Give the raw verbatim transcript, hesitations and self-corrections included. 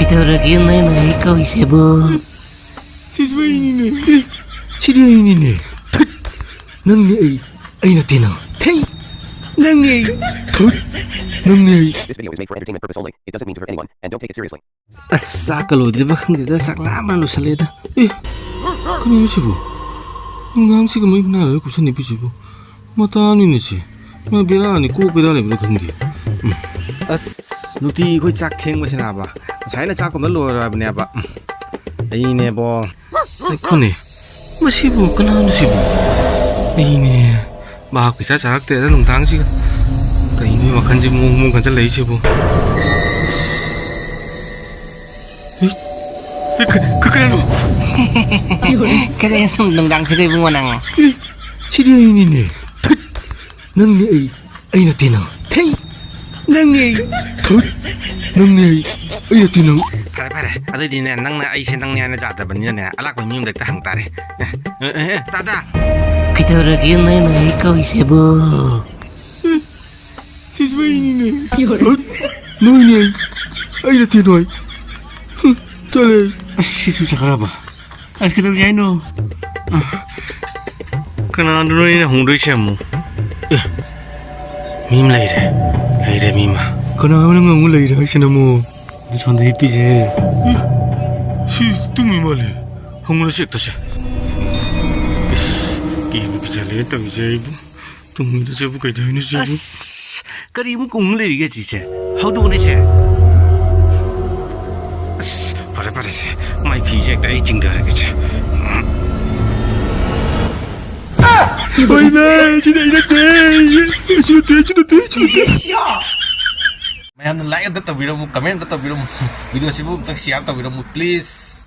ꯀꯩꯗꯧꯔꯒꯦ ꯅꯣꯏꯅ ꯑꯩ ꯀꯧꯏꯁꯤꯕꯨ? ꯁꯤꯁꯨ ꯑꯩꯅꯤꯅꯦ꯫ ꯁꯤꯗꯤ ꯑꯩꯅꯤꯅꯦ꯫ ꯊꯠ! ꯅꯪꯅꯤ ꯑꯩ, ꯑꯩ ꯅꯠꯇꯦ ꯅꯪ꯫ ꯊꯩ! ꯅꯪꯅꯤ ꯑꯩ꯫ ꯊꯠ! ꯅꯪꯅꯤ ꯑꯩ꯫ This video is made for entertainment purpose only. It doesn't mean to hurt anyone, and don't take it seriously. ꯑꯁ, ꯆꯥꯛꯀ ꯂꯣꯏꯗ꯭ꯔꯤꯕ ꯈꯪꯗꯦꯗ, ꯆꯥꯛ ꯂꯥꯝꯕꯅ ꯂꯣꯏꯁꯜꯂꯦꯗ꯫ ꯑꯦ, ꯀꯩꯅꯣ ꯁꯤꯕꯨ? ꯅꯨꯡꯗꯥꯡꯁꯤꯒ ꯃꯩ ꯃꯅꯥꯗ ꯀꯨꯞꯁꯟꯅꯤꯡꯕꯤꯁꯤꯕꯨ? ꯃꯇꯥꯅꯤꯅꯦ ꯁꯤ꯫ ꯃꯥ ꯕꯦꯔꯥꯅꯤ, ꯀꯣꯛ ꯕꯦꯔꯥ ꯂꯩꯕ꯭ꯔꯥ ꯈꯪꯗꯦ꯫ ꯎꯝ꯫ ꯑꯁ, ꯅꯨꯡꯇꯤ ꯑꯩꯈꯣꯏ ꯆꯥꯛ ꯊꯦꯡꯕꯁꯤꯅꯥꯕ꯫ ꯉꯁꯥꯏꯅ ꯆꯥꯛ ꯀꯨꯝꯕ ꯂꯣꯏꯔꯕꯅꯦꯕ꯫ ꯎꯝ꯫ ꯑꯩꯅꯦꯕꯣ꯫ ꯉꯥꯏꯈꯣꯅꯦ꯫ ꯃꯁꯤꯕꯨ ꯀꯅꯥꯅꯣ ꯁꯤꯕꯨ? ꯑꯩꯅꯦ꯫ ꯚꯥꯞ ꯀꯩꯁꯥ ꯆꯥꯔꯛꯇ꯭ꯔꯦꯗ ꯅꯨꯡꯗꯥꯡꯁꯤꯒ꯫ ꯀꯩꯅꯣ ꯋꯥꯈꯜꯁꯤ ꯃꯑꯣꯡ ꯃꯑꯣꯡ ꯈꯟꯖꯜꯂꯛꯏꯁꯤꯕꯨ? ꯏꯁ! ꯏ-, ꯀ-, ꯀ-, ꯀꯩꯅꯣ? ꯀꯩꯗꯧꯔꯤꯅꯣ ꯅꯨꯡꯗꯥꯡꯁꯤꯗ ꯏꯕꯨꯡꯉꯣ ꯅꯪ? ꯏ, ꯁꯤꯗꯤ ꯑꯩꯅꯤꯅꯦ꯫ ꯊꯠ! ꯅꯪꯅꯤ ꯑꯩ, ꯑꯩ ꯅꯠꯇꯦ ꯅꯪ꯫ ꯊꯩ! ꯅꯪꯅꯤ ꯑꯩ꯫ ꯊꯠ! ꯅꯪꯅꯤ ꯑꯩ, ꯑꯩ ꯅꯠꯇꯦ ꯅꯪ꯫ ꯐꯔꯦ, ꯐꯔꯦ꯫ ꯑꯗꯨꯏꯗꯤꯅꯦ, ꯅꯪꯅ ꯑꯩꯁꯦ ꯅꯪꯅꯤ ꯍꯥꯏꯅ ꯌꯥꯗꯕꯅꯤꯅꯅꯦ, ꯑꯂꯥꯛꯄ ꯃꯤ ꯑꯃꯗ ꯍꯦꯛꯇ ꯍꯪ ꯇꯥꯔꯦ꯫ ꯑꯦ, ꯑꯦ, ꯑꯦ, ꯇꯥꯗꯥ! ꯀꯩꯗꯧꯔꯒꯦ ꯅꯣꯏꯅ ꯑꯩ ꯀꯧꯏꯁꯤꯕꯨ? ꯁꯤꯁꯨ ꯑꯩꯅꯤꯅꯦ꯫ ꯅꯣꯏꯅꯦ꯫ ꯑꯩ ꯅꯠꯇꯦ ꯅꯣꯏ꯫ ꯍꯨꯝ, ꯆꯠꯂꯦ꯫ ꯑꯁ, ꯁꯤꯁꯨ ꯆꯠꯈ꯭ꯔꯕ? ꯑꯁ, ꯀꯩꯗꯧꯁꯦ ꯍꯥꯏꯅꯣ? ꯀꯅꯥꯗꯅꯣ ꯑꯩꯅ ꯍꯣꯡꯗꯣꯏꯁꯦ ꯑꯃꯨꯛ? ꯑꯦ, ꯃꯤ ꯑꯃ ꯂꯩꯔꯦ꯫ ꯂꯩꯔꯦ ꯃꯤ ꯑꯃ꯫ ꯀꯅꯥꯅꯣ ꯅꯪ ꯑꯃꯨꯛ ꯂꯩꯔꯦ ꯍꯥꯏꯁꯤꯅ ꯑꯃꯨꯛ? ꯑꯗꯨ ꯁꯣꯝꯗ ꯍꯤꯞꯄꯤꯁꯦ꯫ ꯁꯤ ꯇꯨꯝꯃꯤ ꯃꯥꯜꯂꯦ꯫ ꯍꯧꯒꯠꯂꯁꯤ ꯍꯦꯛꯇꯁꯦ꯫ ꯏꯁ, ꯀꯤꯕꯨ ꯀꯤꯖꯜꯂꯦ ꯇꯧꯔꯤꯁꯦ ꯑꯩꯕꯨ꯫ ꯇꯨꯝꯃꯤꯗ ꯆꯦꯕꯨ ꯀꯩꯗꯧꯔꯤꯅꯣ ꯆꯦꯕꯨ? ꯑꯁ, ꯀꯔꯤ ꯑꯃꯨꯛ ꯀꯨꯝ ꯂꯩꯔꯤꯒꯦ ꯁꯤꯁꯦ? ꯍꯧꯗꯣꯛꯑꯅꯤꯁꯦ꯫ ꯑꯁ, ꯐꯔꯦ, ꯐꯔꯦꯁꯦ꯫ ꯃꯥꯏ ꯐꯤꯁꯦ ꯍꯦꯛꯇ ꯑꯩ ꯆꯤꯡꯊꯔꯒꯦꯁꯦ꯫ ꯍꯣꯏꯅꯦ, ꯁꯤꯗꯤ ꯑꯩ ꯅꯠꯇꯦ꯫ ꯑꯩꯁꯨ ꯅꯠꯇꯦ, ꯑꯩꯁꯨ ꯅꯠꯇꯦ, ꯑꯩꯁꯨ ꯅꯠꯇꯦ꯫ ꯃꯌꯥꯝꯅ like ꯑꯝꯇ ꯇꯧꯕꯤꯔꯝꯃꯨ, comment ꯑꯝꯇ ꯇꯧꯕꯤꯔꯝꯃꯨ꯫ Video ꯁꯤꯕꯨ ꯑꯝꯇ share ꯇꯧꯕꯤꯔꯝꯃꯨ, please꯫